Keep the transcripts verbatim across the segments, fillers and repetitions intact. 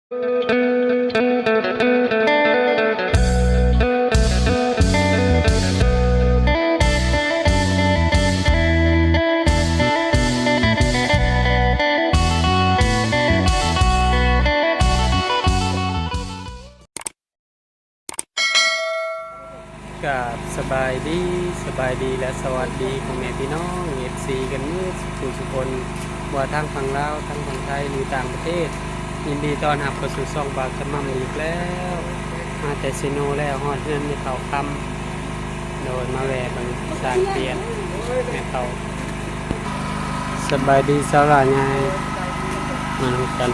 ครับ สบายดี สบายดีและสวัสดีพ่อแม่พี่น้อง เอฟซี กันหมดทุกผู้ทุกคน ว่าทางฝั่งลาว ทางฝั่งไทย หรือต่างประเทศ ยินดีต้อนรับเข้าสู่ช่องบ่าวสมัมอีกแล้ว มาแต่เซโนแล้ว ฮอดเฮือนแม่เฒ่าคำ โดยมาแวะเบิ่งสร้างเตียงแม่เฒ่า สบายดีสาวหลาใหญ่ มากัน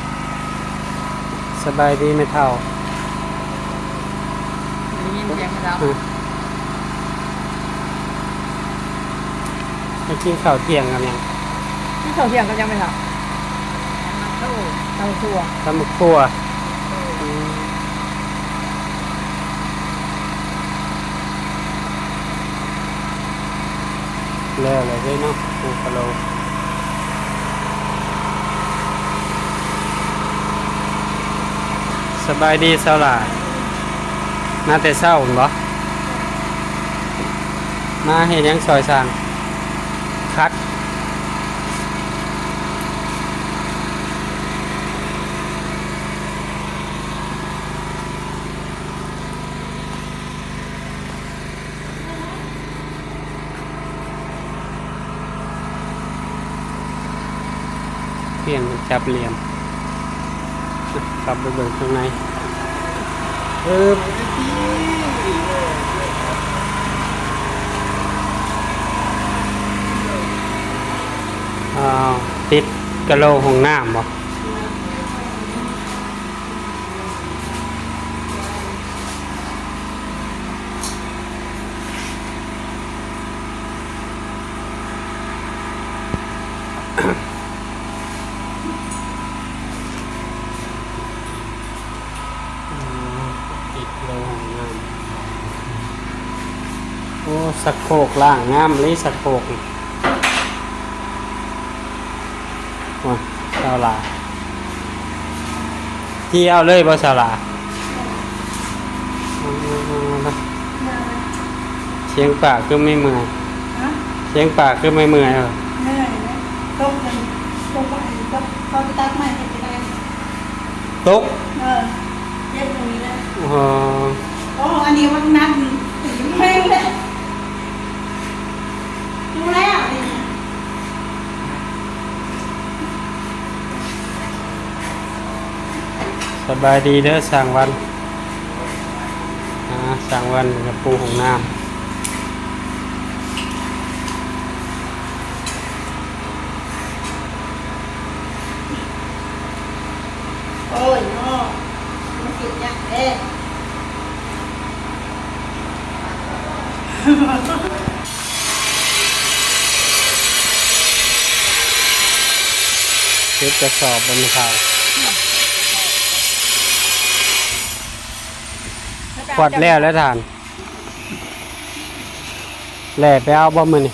สบายดีแม่เฒ่า ได้ยินเสียงแม่เฒ่า อืม มากินข้าวเที่ยงกันยัง กินข้าวเที่ยงกันยังแม่เฒ่า ตำบักถั่ว ตำบักถั่ว อืม แล้วเลยเด้เนาะ ปูกะโล สบายดีสาวหลา มาแต่เช้าหั่นบ่ มาเฮ็ดหยังซอยสร้าง คัด เพียงจับเหลี่ยม ขับไปเบิ่งข้างใน เออ อ้าว ติดกะโหลกห้องน้ำบ่ อืม ติดโรงงาน โอ้ ชักโครกล้างงามเลย ชักโครกนี่ โอ้ย สาวหลา เที่ยวเลยบ่สาวหลา เสียงปากคือไม่เมื่อย ฮะ เสียงปากคือไม่เมื่อย เออ เหนื่อยนะ ตกมัน ตกไป ตก เขาไปตัดไม้เฮ็ดไปได้ ตก เออ เฮ็ดตรงนี้นะ อ๋อ โอ้ อันนี้มันหนัก แม่งเลย ดูแล้ว สบายดีเด้อ สร้างวัน อ่า สร้างวันกับปูห้องน้ำ โอ้ยเนาะ มันสิยากแท้ เก็บกระสอบบ่แม่เฒ่า ขวดแล้วแล้วทาน แล่ไปเอาบ่มื้อนี้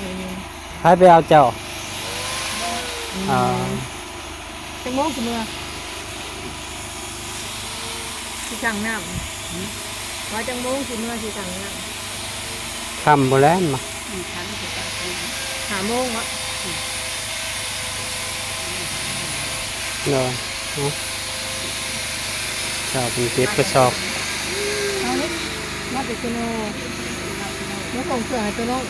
อืม ใครไปเอาเจ้า อืม อ่า จักโมงสิเมือ สิสั่งน้ำ ว่าจักโมงสิเมือสิสั่งน้ำ ค่ำบ่แล้วมา อืม ค่ำสิสั่งน้ำ ห้าโมงวะ อืม เนาะ เนาะ เจ้าเป็นเก็บกระสอบ เอาเลย มาแต่เซโน มาส่งเครื่องให้ตัวน้อง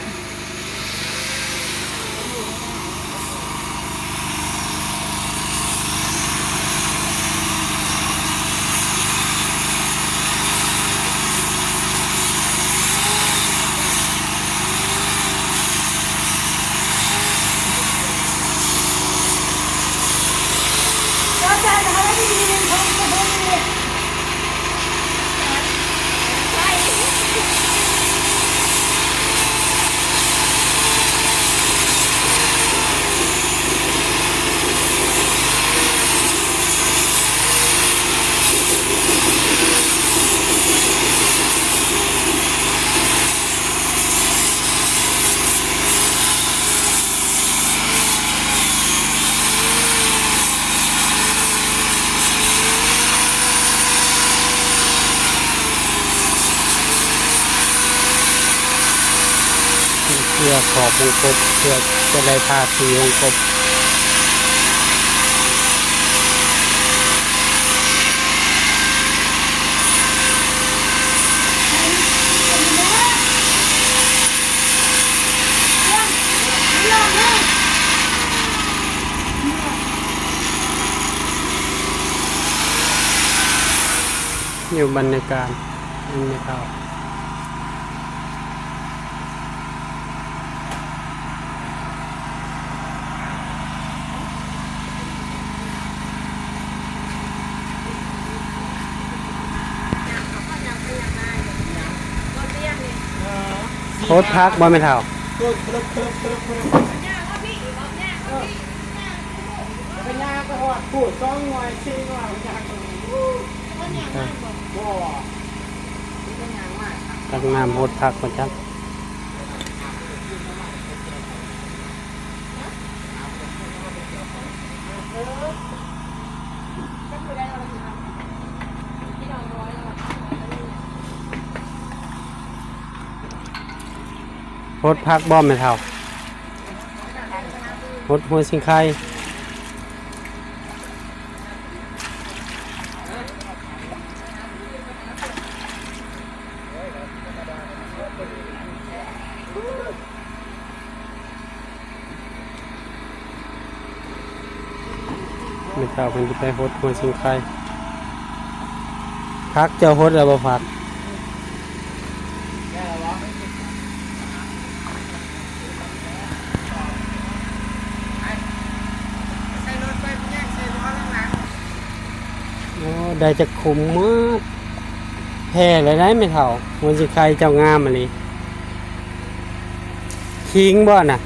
ขอบวงกบ เพื่อจะได้ทาสีวงกบ อยู่บรรยากาศ บรรยากาศ โคตรพักบ่แม่เฒ่า ไปย่างก็ฮอดพูดสองหน่วยสี่หน่วยย่างก็บ่ ตักน้ำหดผักมาจัก หดผักบ่แม่เฒ่า หดหัวสิงไค แม่เฒ่าเพิ่นสิไปหดหัวสิงไค ผักเจ้าหดแล้วบ่ผัก โอ้ ได้จักขุมหมด แท้เลยได้แม่เฒ่า หัวสิงไคเจ้างามอีหลี ขิงบ่น่ะ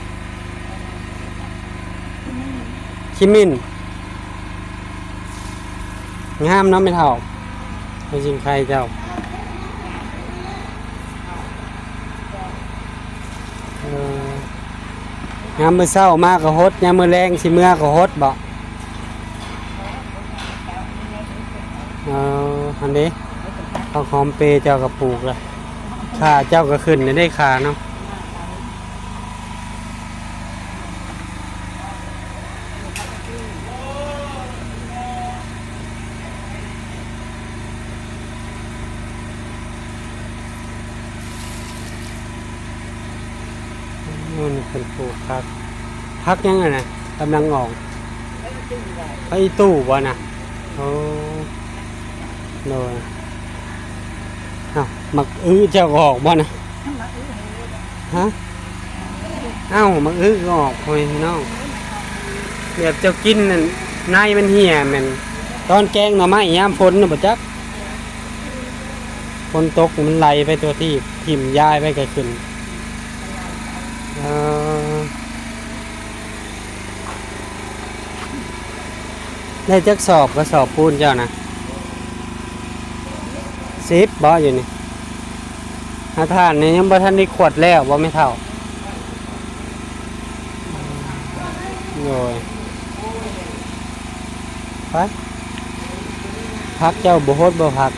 ขิมิน งามเนาะแม่เฒ่า หัวสิงไคเจ้า เออ ยามมื้อเช้ามาก็หด ยามมื้อแลงสิเมือก็หดบ่ เออ อันนี้ ผักหอมเปเจ้าก็ปลูกละ ข่าเจ้าก็ขึ้นได้ข่าเนาะ โอ้ นี่เพิ่นปลูกผัก ผักหยังอะนะ กำลังออก ผักอีตู้บ่นะ โอ้ โดย เอ้า หมากอื้อเจ้าก็ออกบ่นะ ฮะ เอ้า หมากอื้อก็ออก พ่อแม่พี่น้อง แบบเจ้ากินนั่น ในมันเหี่ยแม่น ตอนแกงหน่อไม้ยามฝนน่ะบ่จัก ฝนตกมันไหลไปตัวที่ถิ่มย้ายไปก็ขึ้น เออ ได้จักสอบ กระสอบปูนเจ้านะ สิบบ่อยู่นี่ หาถ่านนี่ยังบ่ทันได้ขวดแล้วบ่แม่เฒ่า โอ้ย ไป ผักเจ้าบ่หดบ่ผัก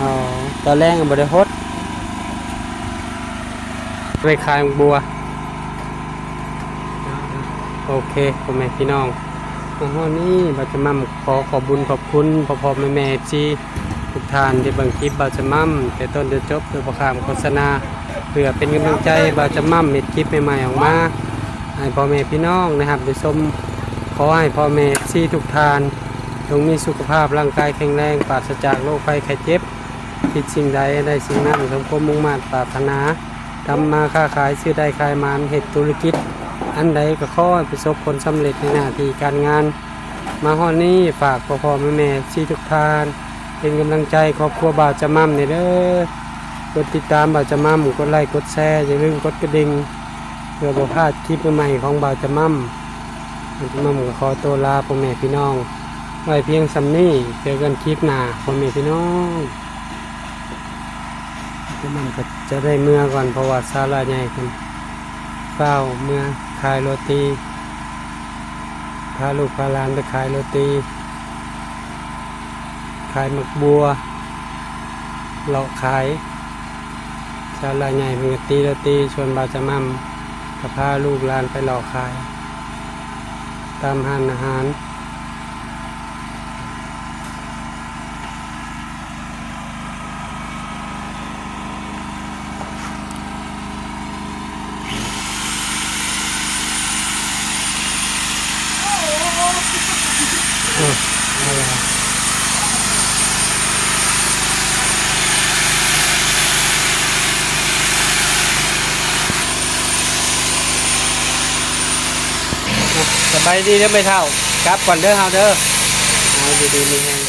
อ๋อ ตอนแรกบ่ได้หด ไปขายบัว โอเค พ่อแม่พี่น้อง มาฮอดนี้บ่าวจะม่ำขอขอบบุญขอบคุณพ่อๆแม่ๆ เอฟซี ทุกท่านที่เบิ่งคลิปบ่าวจะม่ำแต่ต้นจนจบโดยบ่ข้ามโฆษณา เพื่อเป็นกำลังใจให้บ่าวจะม่ำเฮ็ดคลิปใหม่ๆออกมา ให้พ่อแม่พี่น้องนะครับได้ชม ขอให้พ่อแม่เอฟซีทุกท่าน จงมีสุขภาพร่างกายแข็งแรง ปราศจากโรคภัยไข้เจ็บ คิดสิ่งใดได้สิ่งนั้น สมความมุ่งมาดปรารถนา ทำมาค้าขาย ซื้อได้ขายหมาน เฮ็ดธุรกิจอันใดก็ขอให้ประสบผลสำเร็จในหน้าที่การงาน มาฮอดนี้ฝากพ่อๆแม่ๆเอฟซีทุกท่าน เป็นกำลังใจครอบครัวบ่าวจะม่ำแหน่เด้อ กดติดตามบ่าวจะม่ำ กดไลค์ กดแชร์ อย่าลืมกดกระดิ่ง เพื่อบ่พลาดคลิปใหม่ๆของบ่าวจะม่ำ บ่าวจะม่ำก็ขอตัวลาพ่อแม่พี่น้อง ไว้เพียงส่ำนี้ เจอกันคลิปหน้า พ่อแม่พี่น้อง บ่าวจะม่ำก็จะได้เมือก่อน เพราะว่าศาลาใหญ่เพิ่น ฟ้าวเมือขายโรตี พาลูกพาหลานไปขายโรตี ขายหมากบัว เลาะขาย เจ ตลาดใหญ่เพิ่นก็ตีแล้วตี ส่วนบ่าวจะม่ำก็พาลูกหลานไปเลาะขาย ตามร้านอาหาร สบายดีเด้อแม่เฒ่า กลับก่อนเด้อเฮาเด้อ เอาอยู่ดีมีแฮง